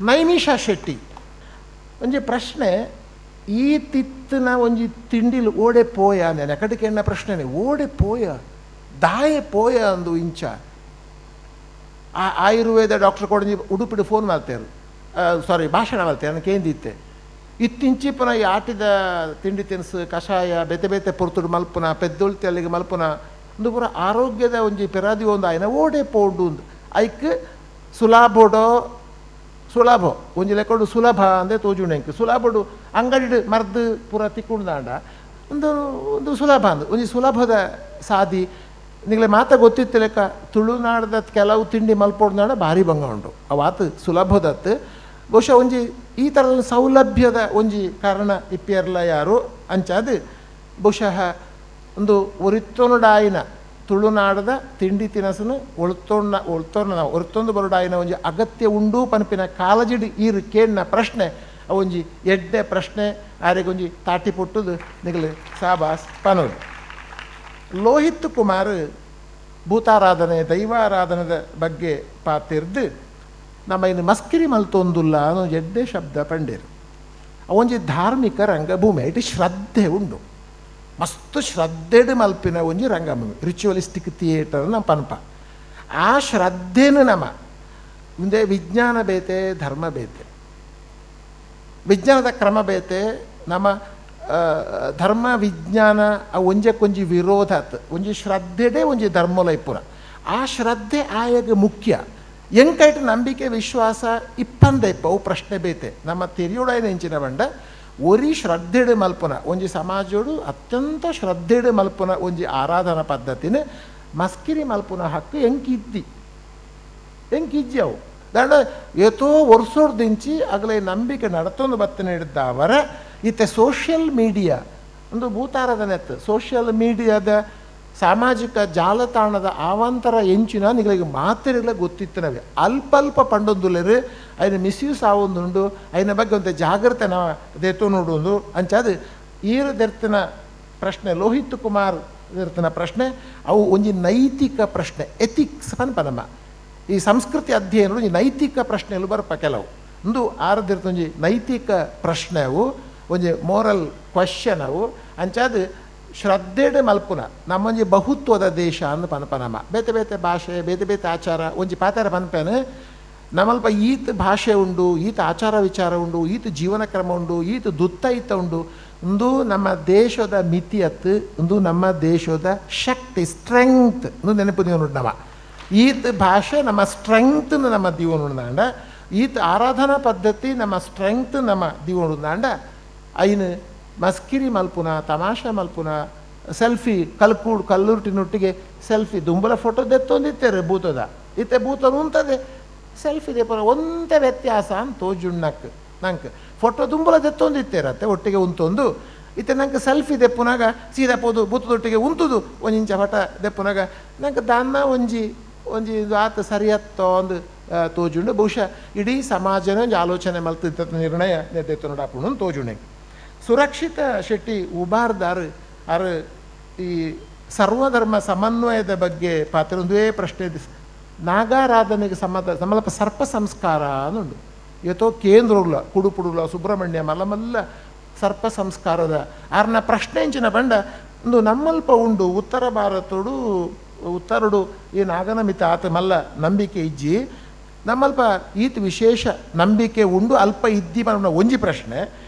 Naimisha Shetty ಒಂಜಿ ಪ್ರಶ್ನೆ, ಈ ತಿತ್ತಿನ ಒಂಜಿ ತಿಂಡಿಲು ಓಡೆ ಪೋಯ ನೆನಕಡಿಕೆಣ್ಣ ಪ್ರಶ್ನೆನೆ, ಓಡೆ ಪೋಯ ದಾಯೆ ಪೋಯ ಅಂದು ಇಂಚ. ಆ ಆಯುರ್ವೇದ ಡಾಕ್ಟರ್ ಕೊಡಂಜಿ ಉಡುಪಿಡು ಫೋನ್ ಮಾಡ್ತೇರು, ಸಾರಿ ಭಾಷಣ ಮಾಡ್ತೇನೆ ನಾನು ಕೇಂದಿತ್ತೆ. ಇತ್ತಿಂಚಿಪುನ ಈ ಆಟಿದ ತಿಂಡಿ ತಿನಿಸು ಕಷಾಯ ಬೇತೆ ಬೇತೆ ಪೊರ್ತುಡು ಮಲ್ಪುನ ಪೆದ್ದೊಳ್ತಿ ಅಲ್ಲಿಗೆ ಮಲ್ಪುನ ಒಂದು ಪೂರ ಆರೋಗ್ಯದ ಒಂಜಿ ಪೆರಾದಿ ಒಂದು ಆಯ್ನ ಓಡೆ ಪೋಂಡು ಐಕ್ ಸುಲಾಭೋಡೋ ಸುಲಭ ಒಂಜಿ ಲೆಕ್ಕೊಂಡು ಸುಲಭ ಅಂದರೆ ತೋಜುಂಡು ಸುಲಭಡು ಅಂಗಡಿಡು ಮರ್ದು ಪೂರ ತಿಕ್ಕೊಂಡಾಂಡ ಒಂದು ಒಂದು ಸುಲಭ ಅಂದು ಒಂಜಿ ಸುಲಭದ ಸಾದಿ. ನಿಗಲೆ ಮಾತ ಗೊತ್ತಿತ್ತು ಲೆಕ್ಕ ತುಳುನಾಡದ ಕೆಲವು ತಿಂಡಿ ಮಲ್ಪೊಡ್ದಾಂಡ ಭಾರಿ ಭಂಗ ಉಂಟು ಅವು ಆತು ಸುಲಭದತ್ತು. ಬಹುಶಃ ಒಂಜಿ ಈ ಥರದ ಸೌಲಭ್ಯದ ಒಂಜಿ ಕಾರಣ ಇಪ್ಪಿಯರ್ಲ ಯಾರು ಅಂಚಾದ ಬಹುಶಃ ಒಂದು ಒರಿತೊನುಡಾಯಿನ ತುಳುನಾಡದ ತಿಂಡಿ ತಿನಸನು ಒಳ್ತೊಣ್ಣ ಒಳ್ತೊಣ್ಣ ಒರ್ತೊಂದು ಬರುಡಾಯಿನ ಒಂಜಿ ಅಗತ್ಯ ಉಂಡು ಪನ್ಪಿನ ಕಾಲಜಿಡ್ ಈರು ಕೇಳಿನ ಪ್ರಶ್ನೆ ಒಂಜಿ ಎಡ್ಡೆ ಪ್ರಶ್ನೆ ಆರೆಗೊಂಜಿ ತಾಟಿ ಪುಟ್ಟುದು ನಿಗಲು ಸಾಬಾಸ್ ಪನೋದು. ಲೋಹಿತ್ ಕುಮಾರ್ ಭೂತಾರಾಧನೆ ದೈವಾರಾಧನೆದ ಬಗ್ಗೆ ಪಾತಿರ್ದು ನಮ್ಮ ಇನ್ನು ಮಸ್ಕಿರಿ ಮಲ್ತೊಂದುಲ್ಲ ಅನ್ನೋ ಎಡ್ಡೆ ಶಬ್ದ ಪಂಡೇರು. ಒಂಜಿ ಧಾರ್ಮಿಕ ರಂಗಭೂಮಿ ಇಟ್ಟು ಶ್ರದ್ಧೆ ಉಂಡು, ಮಸ್ತ್ ಶ್ರದ್ಧೆಡು ಮಲ್ಪಿನ ಒಂಜಿ ರಂಗಭೂಮಿ ರಿಚುವಲಿಸ್ಟಿಕ್ ಥಿಯೇಟರ್ ನಮ್ಮ ಪನ್ಪ. ಆ ಶ್ರದ್ಧೆನು ನಮ್ಮ ಮುಂದೆ ವಿಜ್ಞಾನ ಬೇತೆ ಧರ್ಮ ಬೇತೆ, ವಿಜ್ಞಾನದ ಕ್ರಮ ಬೇತೆ, ನಮ್ಮ ಧರ್ಮ ವಿಜ್ಞಾನ ಆ ಒಂಜಕ್ಕೊಂಜಿ ವಿರೋಧ ಆತು ಒಂಜಿ ಶ್ರದ್ಧೆಡೇ ಒಂಜಿ ಧರ್ಮಲ ಇಪ್ಪುನ ಆ ಶ್ರದ್ಧೆ ಆಯಗ ಮುಖ್ಯ. ಎಂಕೈಟ್ ನಂಬಿಕೆ ವಿಶ್ವಾಸ ಇಪ್ಪಂದ ಇಪ್ಪ ಅವು ಪ್ರಶ್ನೆ ಬೇತೆ. ನಮ್ಮ ತೆರಿಯೋಡಾಯನ ಎಂಚಿನ ಬಂಡ ಒರಿ ಶ್ರದ್ಧೆಡು ಮಲ್ಪುನ ಒಂಜಿ ಸಮಾಜೋಡು ಅತ್ಯಂತ ಶ್ರದ್ಧೆಡು ಮಲ್ಪುನ ಒಂಜಿ ಆರಾಧನಾ ಪದ್ಧತಿನ ಮಸ್ಕಿರಿ ಮಲ್ಪುನ ಹಕ್ಕು ಎಂಕಿದ್ದಿ ಎಂಕಿಜ್ಜಿ ಅವು ದಾಂಡ ಏತೋ ವರ್ಷೋರ್ದಿಂಚಿ ಅಗಲೇ ನಂಬಿಕೆ ನಡತೊಂದು ಬತ್ತನೆ ಹಿಡ್ದಾವರ. ಇತ್ತೆ ಸೋಷಿಯಲ್ ಮೀಡಿಯಾ ಒಂದು ಭೂತಾರಾಧನೆ ಅತ್ತು ಸೋಷಿಯಲ್ ಮೀಡಿಯಾದ ಸಾಮಾಜಿಕ ಜಾಲತಾಣದ ಆವಾಂತರ ಎಂಚಿನ ನಿಗಳಿಗೆ ಮಾತಿರಲ ಗೊತ್ತಿತ್ತನವೆ ಅಲ್ಪ ಅಲ್ಪ ಪಂಡೊಂದುಲೆರು ಅಯ್ನ ಮಿಸ್ಯೂಸ್ ಆವೊಂದುಂಡು ಅಯ್ನ ಬಗ್ಗೆ ಒಂದು ಜಾಗ್ರತೆ ನಾವು ದೇತೋ ನೋಡೊಂದು ಅಂಚಾದ ಈರು ದೆರ್ತಿನ ಪ್ರಶ್ನೆ ಲೋಹಿತ್ ಕುಮಾರ್ ದೆರ್ತಿನ ಪ್ರಶ್ನೆ ಅವು ಒಂಜಿ ನೈತಿಕ ಪ್ರಶ್ನೆ ಎಥಿಕ್ಸ್ ಪನ್ಪ ನಮ್ಮ ಈ ಸಂಸ್ಕೃತಿ ಅಧ್ಯಯನ ಒಂಜಿ ನೈತಿಕ ಪ್ರಶ್ನೆಗಳು ಬರ್ಪ ಕೆಲವು ಒಂದು ಆರದಿರ್ತ ಒಂಜಿ ನೈತಿಕ ಪ್ರಶ್ನೆ ಅವು ಒಂಜಿ ಮೋರಲ್ ಕ್ವಶನ್ ಅವು ಅಂಚಾದ ಶ್ರದ್ಧೆಡೆ ಮಲ್ಪುನ ನಮ್ಮೊಂಜಿ ಬಹುತ್ವದ ದೇಶ ಅಂದ್ ಪನ್ಪ ನಮ್ಮ ಬೇತೆ ಬೇತೆ ಭಾಷೆ ಬೇತೆ ಬೇತೆ ಆಚಾರ ಒಂಜಿ ಪಾತಾರ ಪನ್ಪೇನು ನಮ್ಮಲ್ಪ ಈತ ಭಾಷೆ ಉಂಡು ಈತ ಆಚಾರ ವಿಚಾರ ಉಂಡು ಈತ ಜೀವನ ಕ್ರಮ ಉಂಡು ಈತ ದುತ್ತೈತ ಉಂಡು ಒಂದು ನಮ್ಮ ದೇಶದ ಮಿತಿ ಅತ್ತು ಒಂದು ನಮ್ಮ ದೇಶದ ಶಕ್ತಿ ಸ್ಟ್ರೆಂಗ್ತ್ ಒಂದು ನೆನಪು ನೀವು ನಮ್ಮ ಈತ ಭಾಷೆ ನಮ್ಮ ಸ್ಟ್ರೆಂಗ್ತ್ ನಮ್ಮ ದೀವನುಂದಾಂಡ ಈತ ಆರಾಧನಾ ಪದ್ಧತಿ ನಮ್ಮ ಸ್ಟ್ರೆಂಗ್ತ್ ನಮ್ಮ ದೀವನುಂದಾಂಡ ಐನು ಮಸ್ಕಿರಿ ಮಲ್ಪುನ ತಮಾಷೆ ಮಲ್ಪುನ ಸೆಲ್ಫಿ ಕಲ್ಕೂಡು ಕಲ್ಲುರ್ಟಿನೊಟ್ಟಿಗೆ ಸೆಲ್ಫಿ ದುಂಬಲ ಫೋಟೋ ದೆತ್ತೊಂದಿತ್ತೇರೆ ಭೂತದ ಇತ್ತೆ ಭೂತ ಉಂತದೆ ಸೆಲ್ಫಿ ದೇಪುನ ಒಂತೆ ವ್ಯತ್ಯಾಸ ಅಂತ ತೋಜುಣ್ಣಕ್ ನಂಗೆ ಫೋಟೋ ದುಂಬಲ ದೆತ್ತೊಂದಿತ್ತೇರತ್ತೆ ಒಟ್ಟಿಗೆ ಉಂತೊಂದು ಇತ್ತೆ ನಂಗೆ ಸೆಲ್ಫಿ ದೆಪ್ಪುನಾಗ ಸೀದಾ ಪೋದು ಭೂತದೊಟ್ಟಿಗೆ ಉಂತುದು ಒಂಜಿಂಚ ಪಟ ದೆಪ್ಪುನಾಗ ನಂಗೆ ದಾನ್ನ ಒಂಜಿ ಒಂಜಿ ಇದು ಆತ ಸರಿಯತ್ತೋ ಒಂದು ತೋಜುಂಡು. ಬಹುಶಃ ಇಡೀ ಸಮಾಜನ ಒಂಜಿ ಆಲೋಚನೆ ಮಲ್ತಿದ್ದ ನಿರ್ಣಯ ನೆದ್ದೆತ್ತು ನೋಡಾಪುಂಡು ತೋಜುಂಡೆ. ಸುರಕ್ಷಿತ ಶೆಟ್ಟಿ ಉಬಾರ್ದಾರ್ ಅರ್ ಈ ಸರ್ವಧರ್ಮ ಸಮನ್ವಯದ ಬಗ್ಗೆ ಪಾತ್ರ ಒಂದೇ ಪ್ರಶ್ನೆ ನಾಗಾರಾಧನೆಗೆ ಸಂಬಂಧ ಸಮಲ್ಪ ಸರ್ಪ ಸಂಸ್ಕಾರ ಅನ್ನುಂಡು ಏತೋ ಕೇಂದ್ರವುಲ ಕುಡುಪುಡುಲ ಸುಬ್ರಹ್ಮಣ್ಯ ಮಲ್ಲಮಲ್ಲ ಸರ್ಪ ಸಂಸ್ಕಾರದ ಆರ್ನ ಪ್ರಶ್ನೆ ಇಂಚಿನ ಬಂಡ ಒಂದು ನಮ್ಮಲ್ಪ ಉಂಡು ಉತ್ತರ ಭಾರತೋಡು ಉತ್ತರಡು ಈ ನಾಗನ ಮಿತ ಆತ ಮಲ್ಲ ನಂಬಿಕೆ ಇಜ್ಜಿ ನಮ್ಮಲ್ಪ ಈತ ವಿಶೇಷ ನಂಬಿಕೆ ಉಂಡು ಅಲ್ಪ ಇದ್ದಿ ಪನ್ಪುನ ಒಂಜಿ ಪ್ರಶ್ನೆ.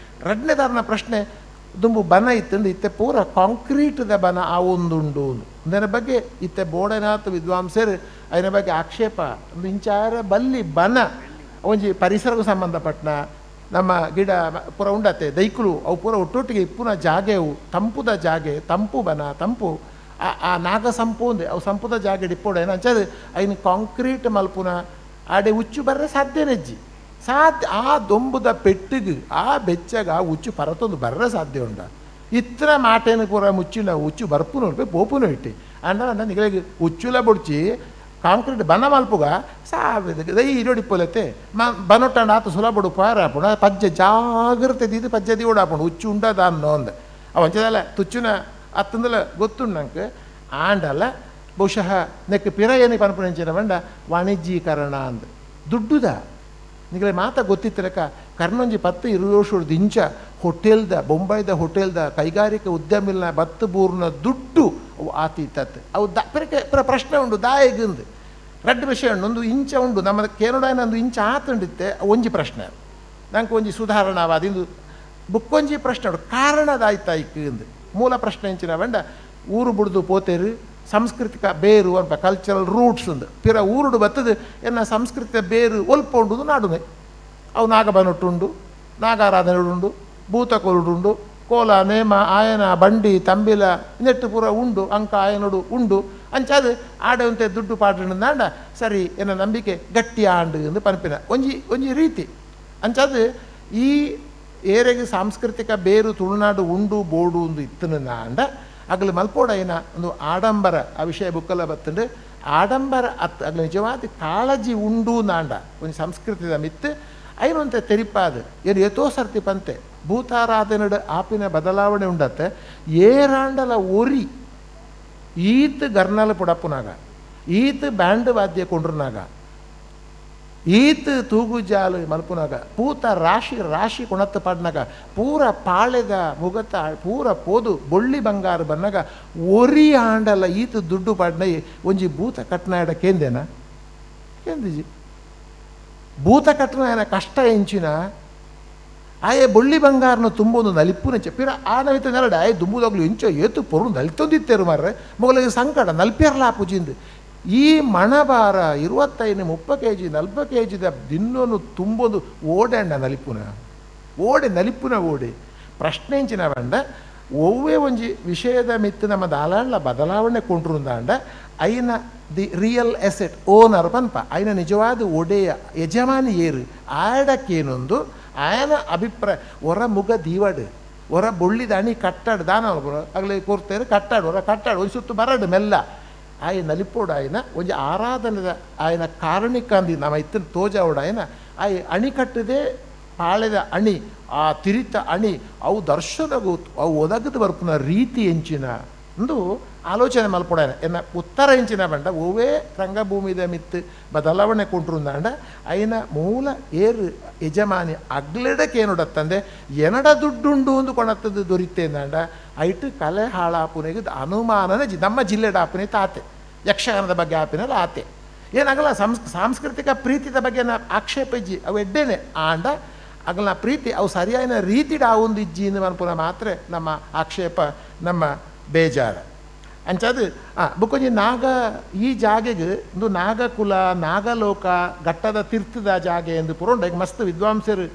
ರಡ್ನೆದಾರನ ಪ್ರಶ್ನೆ ದುಂಬು ಬನ ಇತ್ತಂದು ಇತ್ತೆ ಪೂರ ಕಾಂಕ್ರೀಟ್ದ ಬನ ಆ ಒಂದುಂಡು ಅದರ ಬಗ್ಗೆ ಇತ್ತೆ ಬೋಡನಾಥ ವಿದ್ವಾಂಸರು ಅದರ ಬಗ್ಗೆ ಆಕ್ಷೇಪ ಇಂಚಾರ ಬಲ್ಲಿ ಬನ ಒಂಜಿ ಪರಿಸರಕ್ಕೂ ಸಂಬಂಧಪಟ್ಟನ ನಮ್ಮ ಗಿಡ ಪೂರ ಉಂಡತ್ತೆ ದೈಕುಲು ಅವು ಪೂರ ಒಟ್ಟೊಟ್ಟಿಗೆ ಇಪ್ಪುನ ಜಾಗೆವು ತಂಪುದ ಜಾಗೆ ತಂಪು ಬನ ತಂಪು ಆ ಆ ನಾಗ ಸಂಪು ಅಂದೆ ಅವು ಸಂಪುದ ಜಾಗೆ ಡಿಪ್ಪೋಡ ಏನು ಅಂಚದು ಐನು ಕಾಂಕ್ರೀಟ್ ಮಲ್ಪುನ ಆಡೆ ಉಚ್ಚು ಬರ್ರೆ ಸಾಧ್ಯನೆಜ್ಜಿ ಸಾಧ್ಯ ಆ ದೊಂಬುದ ಪೆಟ್ಟಿಗೆ ಆ ಬೆಚ್ಚಗ ಆ ಉಚ್ಚು ಪರತೊಂದು ಬರ್ರೆ ಸಾಧ್ಯ ಉಂಡ ಇತ್ರ ಮಾಟೇನು ಪೂರ ಮುಚ್ಚಿನ ಉಚ್ಚು ಬರ್ಪುನು ಉಂಟು ಪೋಪುನು ಇಟ್ಟು ಅಂಡ ನಿಗಳಿಗೆ ಉಚ್ಚುಲ ಬುಡ್ಚಿ ಕಾಂಕ್ರೀಟ್ ಬನ ಮಲ್ಪುಗ ಸಾವಿರ ಇರೋಡಿಪ್ಪೊಲತ್ತೆ ಮ ಬನೊಟ್ಟಂಡ ಆತ ಸುಲಭ ಪಾರಾಪುಣ ಪಜ್ಜೆ ಜಾಗ್ರತೆ ದೀದು ಪಜ್ಜೆ ದೀವಡಾಪುಂಡು ಉಚ್ಚು ಉಂಡದ ಅನ್ನೋ ಅಂದ ಅವ ಅಂಚದಲ್ಲ ತುಚ್ಚುನ ಅತ್ತಂದಲ ಗೊತ್ತುಂಡು ನಂಗೆ ಆಂಡಲ್ಲ ಬಹುಶಃ ನೆಕ್ ಪಿರ ಏನಿ ಪನ್ಪುನ ಬಂಡ ವಾಣಿಜ್ಯೀಕರಣ ಅಂದ್ ದುಡ್ಡುದ ನಿಗಲೆ ಮಾತ ಗೊತ್ತಿತ್ತಲೆಕ್ಕ ಕರ್ನೊಂಜಿ 10 20 ವರ್ಷದ ಇಂಚ ಹೋಟೆಲ್ದ ಬೊಂಬಾಯ್ದ ಹೋಟೆಲ್ದ ಕೈಗಾರಿಕೆ ಉದ್ಯಮಿಲ್ನ ಬತ್ತು ಬೂರ್ನ ದುಡ್ಡು ಅವು ಆತೀತತ್ತು. ಅವು the ಪ್ರಶ್ನೆ ಉಂಡು ದಾಯೆಗಂದು ರಡ್ಡು ವಿಷಯ ಉಂಡು. ಒಂದು ಇಂಚ ಉಂಡು ನಮ್ಮ ಕೇನೋಡಾಯನ ಒಂದು ಇಂಚ ಆತುಂಡಿತ್ತೆ ಒಂಜಿ ಪ್ರಶ್ನೆ, ನಂಗೆ ಒಂಜಿ ಸುಧಾರಣಾವಾದ ಇಂದು ಬುಕ್ಕೊಂಜಿ ಪ್ರಶ್ನೆ ಉಂಡು ಕಾರಣದಾಯ್ತಾಯ್ಕು ಇಂದು. ಮೂಲ ಪ್ರಶ್ನೆ ಇಂಚಿನ ವೆಂಡ ಊರು ಬುಡ್ದು ಪೋತೇರು ಸಾಂಸ್ಕೃತಿಕ ಬೇರು ಅನ್ಪ ಕಲ್ಚರಲ್ ರೂಟ್ಸ್ ಅಂದು ಪಿರ ಊರುಡು ಬತ್ತದು ಎನ್ನ ಸಂಸ್ಕೃತಿಯ ಬೇರು ಒಲ್ಪ ಉಂಡು ನಾಡುನೆ. ಅವು ನಾಗಬನೊಟ್ಟುಂಡು, ನಾಗಾರಾಧನೆ ಉಂಡು, ಭೂತಕೊಲುಡುಂಡು, ಕೋಲ ನೇಮ ಆಯನ ಬಂಡಿ ತಂಬಿಲ ನೆಟ್ಟು ಪೂರ ಉಂಡು, ಅಂಕ ಆಯನೋಡು ಉಂಡು. ಅಂಚಾದು ಆಡೆ ಒಂತೆ ದುಡ್ಡು ಪಾಡ್ರಿಂದಾಂಡ ಸರಿ ಎನ್ನ ನಂಬಿಕೆ ಗಟ್ಟಿ ಆಂಡು ಎಂದು ಪನ್ಪಿನ ಒಂಜಿ ಒಂಜಿ ರೀತಿ. ಅಂಚಾದು ಈ ಏರೆಗೆ ಸಾಂಸ್ಕೃತಿಕ ಬೇರು ತುಳುನಾಡು ಉಂಡು ಬೋಡು ಒಂದು ಇತ್ತನಾಂಡ ಅಗಲು ಮಲ್ಪೋಡ ಏನ ಒಂದು ಆಡಂಬರ ಆ ವಿಷಯ ಬುಕ್ಕಲ್ಲ ಬತ್ತಂಡು ಆಡಂಬರ ಅತ್ ಅಗಲು ನಿಜವಾದ ಕಾಳಜಿ ಉಂಡು ನಾಂಡ ಒಂದು ಸಂಸ್ಕೃತಿದ ಮಿತ್ತು ಐನೊಂತೆ ತೆರಿಪಾದು ಏನು ಏತೋ ಸರ್ತಿ ಪಂತೆ ಭೂತಾರಾಧನೆಡು ಆಪಿನ ಬದಲಾವಣೆ ಉಂಡತ್ತೆ ಏರಾಂಡಲ ಒರಿ ಈತ್ ಗರ್ನಲ ಪುಡಪ್ಪುನಾಗ ಈತ್ ಬ್ಯಾಂಡ್ ವಾದ್ಯ ಕೊಂಡ್ರನಾಗ ಈತ್ ತೂಗುಜಾಲು ಮಲ್ಪುನಾಗ ಪೂತ ರಾಶಿ ರಾಶಿ ಕೊಣತ್ತು ಪಾಡ್ನಾಗ ಪೂರ ಪಾಳೆದ ಮುಗತ ಪೂರ ಪೋದು ಬೊಳ್ಳಿ ಬಂಗಾರ ಬನ್ನಾಗ ಒರಿ ಆಂಡಲ ಈತ ದುಡ್ಡು ಪಾಡ್ನ ಒಂಜಿ ಭೂತ ಕಟ್ನಾಯಡ ಕೇಂದೇನ ಕೇಂದಿಜಿ. ಭೂತ ಕಟ್ನಾಯನ ಕಷ್ಟ ಎಂಚಿನ ಆಯೆ ಬೊಳ್ಳಿ ಬಂಗಾರನ ತುಂಬೋದು ನಲಿಪುನ ಪಿರ ಆ ನವಿತ ನೆರಡ ಆಯೆ ದುಂಬುದಾಗ್ಲು ಎಂಚೋ ಏತು ಪೊರು ನಲಿತೊಂದಿತ್ತೇರು ಮಾರ್ರೆ ಮೊಗಲಿಗೆ ಸಂಕಟ ನಲ್ಪಿಯರ್ಲ ಪೂಜಿಂದು. ಈ ಮಣಬಾರ 25 30 ಕೆ.ಜಿ 40 ಕೆ.ಜಿದ ದಿನ್ನೊನು ತುಂಬೋದು ಓಡೆ ಅಣ್ಣ ನಲಿಪುನ ಓಡೆ ನಲಿಪುನ ಓಡೆ. ಪ್ರಶ್ನೆ ಎಂಚಿನ ಬಂಡ ಒವ್ವೇ ಒಂಜಿ ವಿಷಯದ ಮಿತ್ತು ನಮ್ಮ ದಾಲಾಂಡ್ಲ ಬದಲಾವಣೆ ಕೊಂಡ್ರುಂದಾಂಡ ಐನ the real asset owner ಪನ್ಪ ಐನ ನಿಜವಾದ ಒಡೆಯ ಯಜಮಾನಿ ಏರು ಆಡಕ್ಕೇನೊಂದು ಆಯನ ಅಭಿಪ್ರಾಯ ಹೊರ ಮುಗ ದೀವಡು ಹೊರ ಬೊಳ್ಳಿದ ಅಣಿ ಕಟ್ಟಾಡು ದಾನ ಆಗಲೇ ಕೊರ್ತೇರು ಕಟ್ಟಾಡು ಹೊರ ಕಟ್ಟಾಡು ಒಂದು ಸುತ್ತು ಬರಡು ಮೆಲ್ಲ ಆಯ ನಲಿಪೋಡು ಆಯನ ಒಂಜಿ ಆರಾಧನೆದ ಆಯನ ಕಾರಣಿಕ ಅಂದಿ ನಮ್ಮ ಇತ್ತಿನ ತೋಜಾವಡು ಆಯನ ಆಯ ಅಣಿ ಕಟ್ಟದೆ ಪಾಳೆದ ಅಣಿ ಆ ತಿರಿತ ಅಣಿ ಅವು ದರ್ಶನಗೂ ಅವು ಒದಗದು ಬರ್ಪುನ ರೀತಿ ಎಂಚಿನ ಒಂದು ಆಲೋಚನೆ ಮಲ್ಪೊಡಾಯನ ಎನ್ನ ಉತ್ತರ ಎಂಚಿನ ಬಂಡ ಒವ್ವೇ ರಂಗಭೂಮಿದ ಮಿತ್ತು ಬದಲಾವಣೆ ಕೊಂಡ್ರುಂದಾಂಡ ಐನ ಮೂಲ ಏರು ಯಜಮಾನಿ ಅಗ್ಲೆಡಕ್ಕೇನುಡತ್ತಂದೆ ಎನಡ ದುಡ್ಡುಂಡು ಒಂದು ಕೊಣತ್ತದ್ದು ದೊರಿತೇಂದಾಂಡ ಐಟು ಕಲೆ ಹಾಳಾಪುನೆಗೆ ಅನುಮಾನನೇ ನಮ್ಮ ಜಿಲ್ಲೆಡ ಆಪುನೆ ತಾತೆ ಯಕ್ಷಗಾನದ ಬಗ್ಗೆ ಆಪಿನಲ್ಲ ಆತೆ ಏನಾಗಲ್ಲ ಸಾಂಸ್ಕೃತಿಕ ಪ್ರೀತಿದ ಬಗ್ಗೆ ನಾ ಆಕ್ಷೇಪ ಇಜ್ಜಿ ಅವು ಎಡ್ಡೇನೆ ಆಂಡ ಅಗಲ ಪ್ರೀತಿ ಅವು ಸರಿಯಾದ ರೀತಿಡ ಒಂದು ಇಜ್ಜಿ ಅನ್ಪುನ ಮಾತ್ರ ನಮ್ಮ ಆಕ್ಷೇಪ ನಮ್ಮ ಬೇಜಾರ. ಅಂಚಾದು ಬುಕ್ಕೊಂಜಿ ನಾಗ ಈ ಜಾಗೆಗೆ ಒಂದು ನಾಗಕುಲ ನಾಗಲೋಕ ಘಟ್ಟದ ತೀರ್ಥದ ಜಾಗೆ ಎಂದು ಪೂರ ಉಂಡು. ಈಗ ಮಸ್ತ್ ವಿದ್ವಾಂಸರು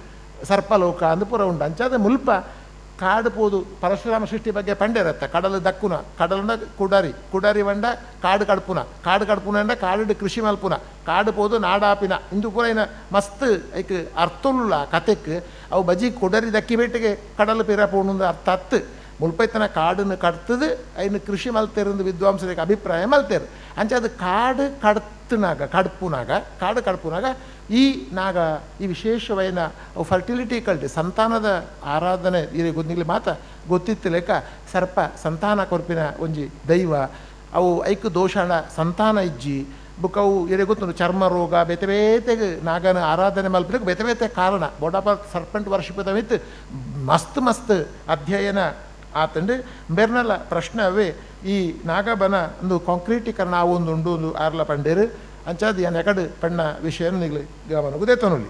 ಸರ್ಪಲೋಕ ಅಂದು ಪೂರ ಉಂಡು. ಅಂಚಾದ ಮುಲ್ಪ ಕಾಡು ಪೋದು ಪರಶುರಾಮ ಸೃಷ್ಟಿ ಬಗ್ಗೆ ಪಂಡೆರತ್ತ ಕಡಲು ದಕ್ಕುನ ಕಡಲುಂಡ ಕುಡರಿ ಕುಡರಿ ಬಂಡ ಕಾಡು ಕಡ್ಪುನ ಕಾಡು ಕಡ್ಪುನ ಅಂಡ ಕಾಡು ಕೃಷಿ ಮಲ್ಪುನ ಕಾಡು ಪೋದು ನಾಡಾಪಿನ ಇಂದು ಪೂರ ಏನ ಮಸ್ತ್ ಐಕ್ ಅರ್ಥುಲ್ಲ ಕತೆಕ್ ಅವು ಬಜಿ ಕುಡರಿ ದಕ್ಕಿ ಬೇಟಿಗೆ ಕಡಲು ಪಿರ ಪೋಣು ಅರ್ಥ ಅತ್ತು ಮುಲ್ಪೈತನ ಕಾಡನ್ನು ಕಡ್ತದು ಐನು ಕೃಷಿ ಮಲ್ತೇರಂದು ವಿದ್ವಾಂಸರಿಗೆ ಅಭಿಪ್ರಾಯ ಮಲ್ತೇರು. ಅಂಚೆ ಅದು ಕಾಡು ಕಡ್ತನಾಗ ಕಡ್ಪುನಾಗ ಕಾಡು ಕಡ್ಪುನಾಗ ಈ ನಾಗ ಈ ವಿಶೇಷವೈನ ಫರ್ಟಿಲಿಟಿ ಕಲ್ಟಿ ಸಂತಾನದ ಆರಾಧನೆ ಈ ಗೊತ್ತಿಲ್ಲ ಮಾತ ಗೊತ್ತಿತ್ತು ಲೆಕ್ಕ ಸರ್ಪ ಸಂತಾನ ಕೊರ್ಪಿನ ಒಂಜಿ ದೈವ ಅವು ಐಕು ದೋಷಾಣ ಸಂತಾನ ಇಜ್ಜಿ ಬುಕ್ ಅವು ಎರೆ ಗೊತ್ತು ಚರ್ಮ ರೋಗ ಬೇತೆ ಬೇತೆಗೆ ನಾಗನ ಆರಾಧನೆ ಮಲ್ಪಲಿಕ್ಕೆ ಬೇತೆ ಬೇತೆ ಕಾರಣ ಬೋಡಾಪ ಸರ್ಪೆಂಟ್ ವರ್ಷಿಪದ ಮಿತ್ ಮಸ್ತ್ ಮಸ್ತ್ ಅಧ್ಯಯನ ಆತಂಡು ಬೇರ್ನಲ್ಲ ಪ್ರಶ್ನೆ ಅವೇ ಈ ನಾಗಬನ ಒಂದು ಕಾಂಕ್ರೀಟೀಕರಣ ಒಂದು ಉಂಡು ಒಂದು ಆರ್ಲ ಪಂಡೇರು ಅಂಚಾದ ಎಕಡು ಪಣ್ಣ ವಿಷಯ ನಿಗ್ಲಿ ಗಮನ ಗೊತ್ತೇತನಲ್ಲಿ.